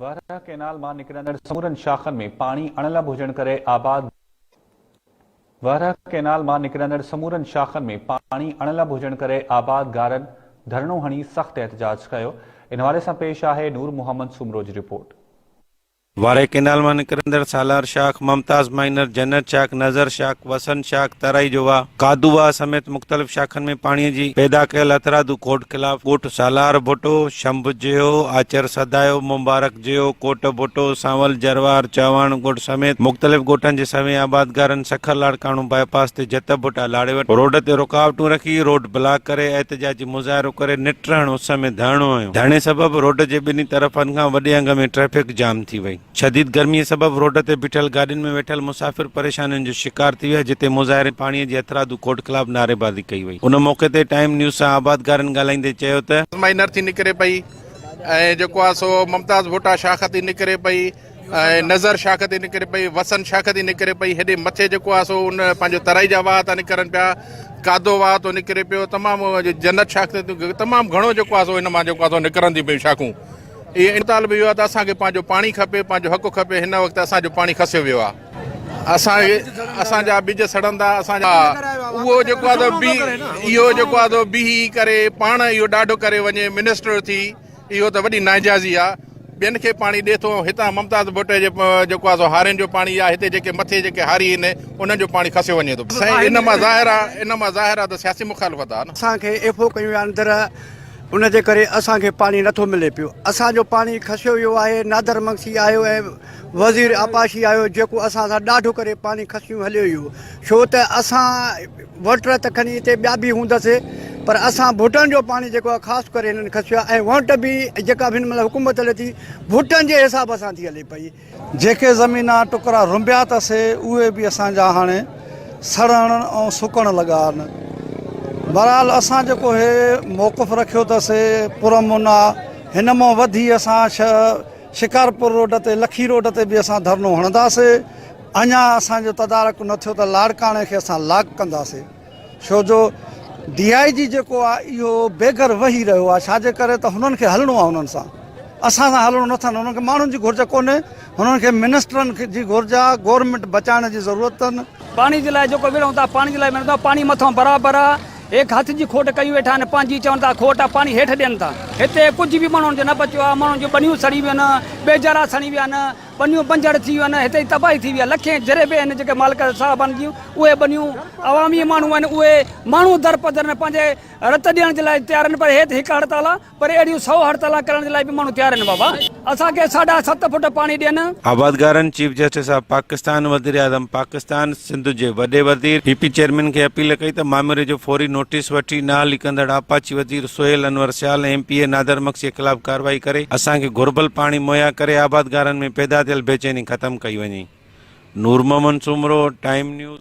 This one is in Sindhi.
وارهه ڪئنال مان نڪرندڙ سمورن شاخن ۾ پاڻي اڻلڀ هجڻ ڪري آباد وارهه ڪئنال مان نڪرندڙ سمورن شاخن ۾ پاڻي اڻلڀ هجڻ ڪري آبادگارن ڌرڻو هڻي سخت احتجاج ڪيو ان حوالي سان پيش آهي نور محمد سومرو جي رپورٽ. وارهه ڪئنال مان نڪرندڙ سالار شاخ، ممتاز مائنر، جنت شاخ، نظر شاخ، وسن شاخ، ترائي جو واهه، قادو واهه سميت مختلف شاخن ۾ پاڻي جي پيدا ڪيل هٿرادو کوٽ خلاف ڳوٺ سالار ڀٽو، شنڀ جيو، آچر سدايو، مبارڪ جيو، ڪوٽ ڀٽو، سانول جروار، چهواڻ ڳوٺ سميت مختلف ڳوٺن جي سوين آبادگارن سکر لاڙڪاڻو باء پاس تي جت ڀٽا لاڙي وٽ روڊ تي رڪاوٽون رکي روڊ بلاڪ ڪري احتجاجي مظاهرو ڪري نٽهڻ اس ۾ ڌرڻو هنيو. ڌرڻي سبب روڊ جي ٻنهي طرفن کان وڏي انگ ۾ ٽريفڪ جام ٿي وئي. شديد گرمي سبب روڊ تي بيٺل گاڏين ۾ ويٺل مسافر پريشانين جو شڪار ٿي ويا جتي مظاهرين پاڻي جي هٿرادو کوٽ خلاف نعريبازي ڪئي وئي ان موقعي تي ٽائيم نيوز سان آبادگارن ڳالهائيندي چيو ته. مائنر ٿي نڪري پئي ۽ جيڪو آ سو ممتاز ڀٽا شاخ ٿي نڪري پئي ۽ نظر شاخ ٿي نڪري پئي وسن شاخ ٿي نڪري پئي هيڏي مٿي جيڪو آ سو ان پنهنجو ترائي جا واهه ٿا نڪرن پيا قادو واهه ٿو نڪري پيو تمام جنت شاخ ٿي تمام گهڻو جيڪو آ سو ان مان جيڪو آ سو نڪرن ٿي پيون شاخون اهي مطالبو اهو آهي ته اسان کي پنهنجو پاڻي کپي، پنهنجو حق کپي، هن وقت اسان جو پاڻي کسيو ويو آهي، اسان اسان جا ٻج سڙندا، اسان جا اهو جيڪو آهي بي اهو جيڪو آهي سو بيهي ڪري پاڻ اهو ڏاڍو ڪري وڃي منسٽر ٿي اهو ته وڏي ناانجازي آهي، ٻين کي پاڻي ڏي ٿو هتان ممتاز ڀٽي جي جيڪو آهي سو هارين جو پاڻي يا هتي جيڪي مٿي جيڪي هاري آهن انهن جو پاڻي کسيو وڃي ٿو سائين ان مان ظاهر آهي ان مان ظاهر آهي ته سياسي مخالفت آهي نه. اسان کي ايف او ڪيون ويا اندر ان جي ڪري اسان کي پاڻي نٿو ملي پيو اسان جو پاڻي کسيو ويو آهي نادر مگسي آيو ۽ وزير آپاشي آيو جيڪو اسان سان ڏاڍو ڪري پاڻي کسيون هليو ويو ڇو ته اسان ووٽر ته کڻي هتي ٻيا به هوندس پر اسان ڀٽن جو پاڻي جيڪو آهي خاص ڪري هنن کسيو آهي ۽ ووٽ به جيڪا به هن مهل حڪومت هلي ٿي ڀٽن جي حساب سان ٿي هلي پئي. جيڪي زمينا ٽڪرا رنبيا ته سي اهي به اسان جا هاڻي سڙڻ ۽ سڪڻ لڳا آهن. بهرحال اسان جيڪو هي موقف رکيو ته سي پرامن آ هن مان وڌي اسان شڪارپور روڊ تي لکي روڊ تي به اسان ڌرڻو هڻنداسي اڃا اسان جو تدارڪ نه ٿيو ته لاڙڪاڻي کي اسان لاڪ ڪنداسي. ڇو جو ڊي I جي جيڪو آ اهو بيگر وهي رهيو آ ڇاجي ڪري ته هنن کي هلڻو آ هنن سان اسان سان هلڻو نٿن هنن کي ماڻهن جي گهرج ڪونهي هنن کي منسٽرن جي گهرج آ گورنمينٽ بچائڻ جي ضرورت اٿن. پاڻي جي لاء جيڪو وڙهون ٿا پاڻي جي لاء وڙهون ٿا پاڻي مٿان برابر آ هيڪ هٿ جي کوٽ ڪيون ويٺا آهن پنهنجي چون ٿا کوٽ آ پاڻي هيٺ ڏين ٿا هتي ڪجهه به ماڻهن جو نه بچيو آ ماڻهن جون ٻنيون سڙي ويون آهن ٻيجارا سڙي ويا آهن ٻنيون بنجر ٿي ويون آهن، هتي تباهي ٿي وئي آهي، لکين جريبي آهن جيڪي مالڪ صاحبان جون اهي ٻنيون عوامي ماڻهو آهن اهي ماڻهو درپدر آهن پنهنجي رت ڏيڻ جي لاء تيار آهن پر هي ته هڪ هڙتال آهي پر اهڙيون سئو هڙتالان ڪرڻ جي لاء به ماڻهو تيار آهن بابا اسان کي ساڍا ست فوٽ پاڻي ڏين. آبادگارن چيف جسٽس آف پاڪستان، وزيراعظم پاڪستان، سنڌ جي وڏي وزير، پي پي چيئرمين کي اپيل ڪئي ته مامري جو فوري نوٽيس وٺي نااهلي ڪندڙ آبپاشي وزير Sohail Anwar Sial ۽ M P A Nadir Magsi خلاف ڪارروائي ڪري اسان کي گهربل پاڻي مهيا ڪري آبادگارن ۾ پيدا ٿيل بيچيني ختم ڪئي وڃي. Noor Muhammad Soomro, time news.